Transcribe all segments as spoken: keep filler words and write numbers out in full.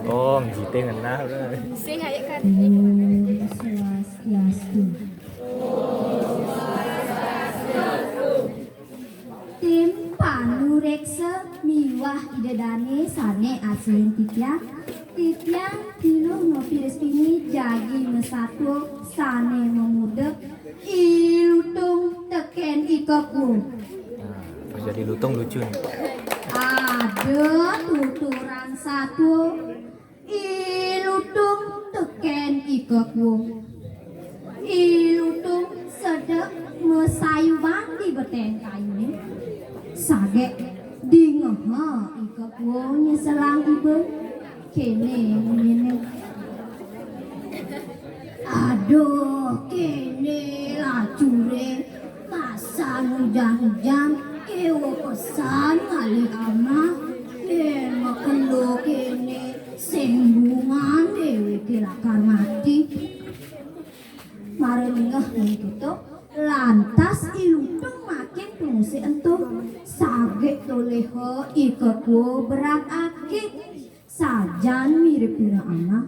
Oh, jité ngenah udah. Sing ayo kan. Om Swastiastu. Tim panuréksa miwah Ida Dané sané asihin titiang, titiang pinuh nopi restini jagi masatua sané mamurda I Lutung tekén I Kekuwung. Nah, pas jadi lutung lucu nih. Ada tuturan satua, I Lutung tekén I Kekuwung. I Lutung sedek masayuban di betén kayuné. Sagék dingeha I Kekuwung nyeselang iba. Kéné munyiné. Aduh, kéné lacuré. Pasan ujan-ujan, kéweh pesan ngalih amah. Yén makelo kéné, sing bungan déwéké lakar mati. Mara ningeh kéto, lantas I Lutung makin pangusik ento. Sagék toléha I Kekuwung berat ati. Sajan mirib pina amah.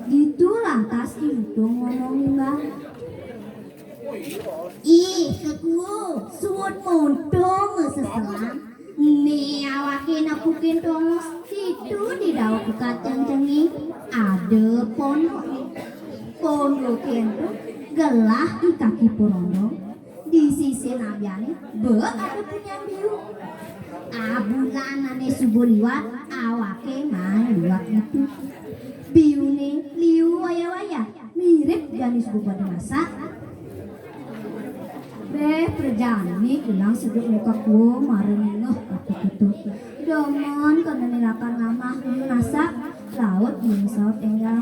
Ditu lantas I Lutung ngomong imbah. Ih, Kekuwung, suud monto maseselan. Né awaké nepukin tongos ditu di dauh tukad cengcengé ada pondok. Pondoké ento gelah I Kaki Porondong. Di sisin abiané, bek ada punyan biu. Abulan ané suba liwat, awaké maan liwat ditu. Biuné liu wayah-wayah, mirib jani suba pada masak. Béh, prajani ilang sedek muka kua mara ningeh apa kéto. Demen kéné lakar ngamah biu masak, laut biu saut énggal.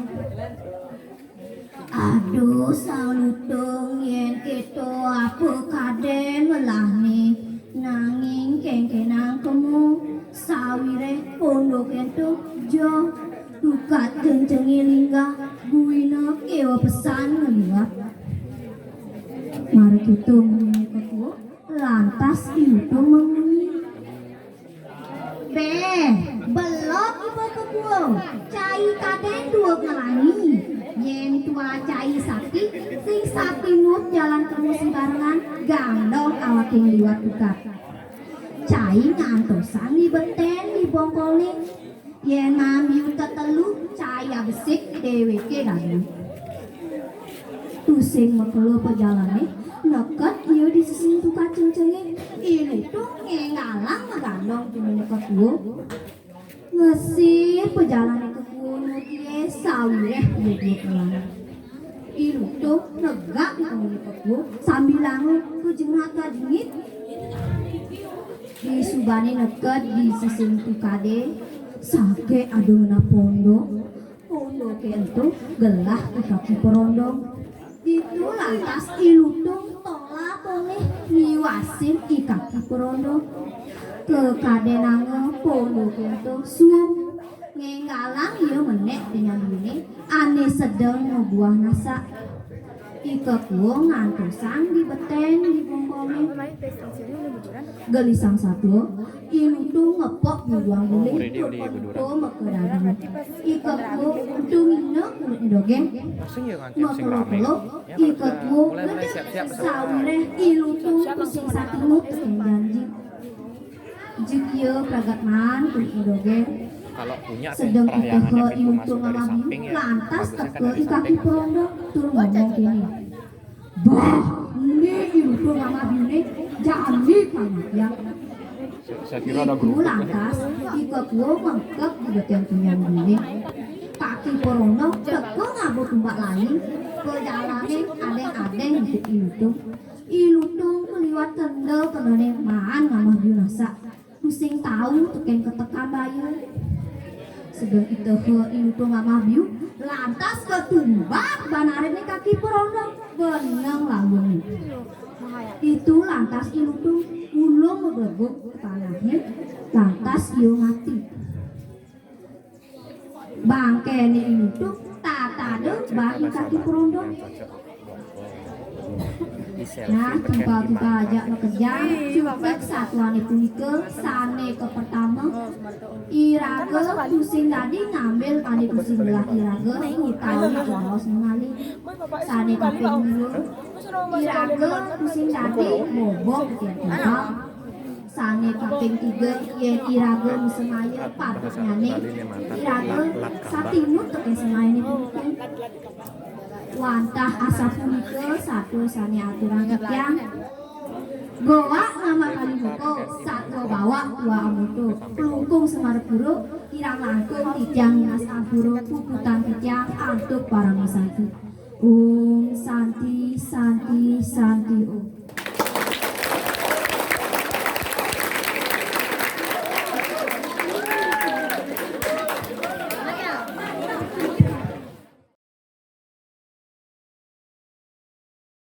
Aduh, Sang Lutung, yén kéto apa kadén melahné. Nanging kénkénang kema, sawiréh pondoké ento joh, tukad cengcengé linggah, buina kéweh pesan ngaliwat. Mara kéto munyiné kekua, lantas I Lutung mamunyi. Béh, belog iba kekua, cai kadén dua ngelangi. Yén tuah cai sakti, sing sakti nuup jalan kemu sibarengan, gandong awaké ngliwat tukad. Cai ngantosang di betén di bongkolné. Yén maan biu tetelu, cai abesik déwéké dadua. Tusing makelo pajalané, neked ia di sisin tukad cengcengé. I Lutung ngénggalang magandong jumene kekua. Ngesir pajalané kekua nuup ia sawiréh ia dua pulang. I Lutung negak di tengahné kekua sambilanga kajengat-kajengat. Disubané neked di sisin tukadé, sagék ada ngenah pondok. Pondoké ento gelah I Kaki Porondong. Ditu lantas I Lutung tolah-tolih niwasin I Kaki Porondong. Kekadénanga pondoké ento suung, ngénggalang ia menék punyan biuné ané sedeng mabuah nasak. I Kekuwung ngantosang di betén di bongkolné. Gelisang satua, I Lutung ngepok biduang guling, ka pento maka dadua. I Kekuwung ento ngina kulitné dogén. Makelo-kelo, I Kekuwung ngedep sawiréh I Lutung tusing satinut tekén janji. Jik ia pragat maan kulitné dogén. Sedeng iteha I Lutung ngamah biu, lantas teka I Kaki Porondong tur ngomong kéné. Bah, né I Lutung ngamah biuné, jani kamatiang. Ditu lantas I Kekuwung mengkeb di betén punyan biuné. Kaki Porondong teka ngaba tumbak lain, pajalané adeng-adeng ngikut I Lutung. I Lutung kaliwat kendel-kendelné maan ngamah biu nasak. Tusing tau tekén ketekan baya. Sedeng iteha I Lutung ngamah biu, lantas katumbak ban aritné Kaki Porondong, beneng lawangné. Ditu lantas I Lutung ulung maglegug ka tanahné, lantas ia mati. Bangkéné I Lutung tatada ban I Kaki Porondong. Nah, tiba-tiba ajak makejang, cucek satuané punika sané kapertama. Iraga tusing dadi ngambil ané tusing ngelah iraga utawi raos ngengalin. Sané kaping lima, iraga tusing dadi boboh titiang timpal. Sané kaping tiga, yén iraga masemaya pateknyané, iraga satinut tekén semayané punika. Wantah asapunika satua sané aturang titiang. Goak ngamah kali buka, satua bawak tua amuta, klungkung Semarapura, kirang langkung titiang nunas ampura, puputang titiang antuk parama santi. Om Santi, Santi, Santi Om.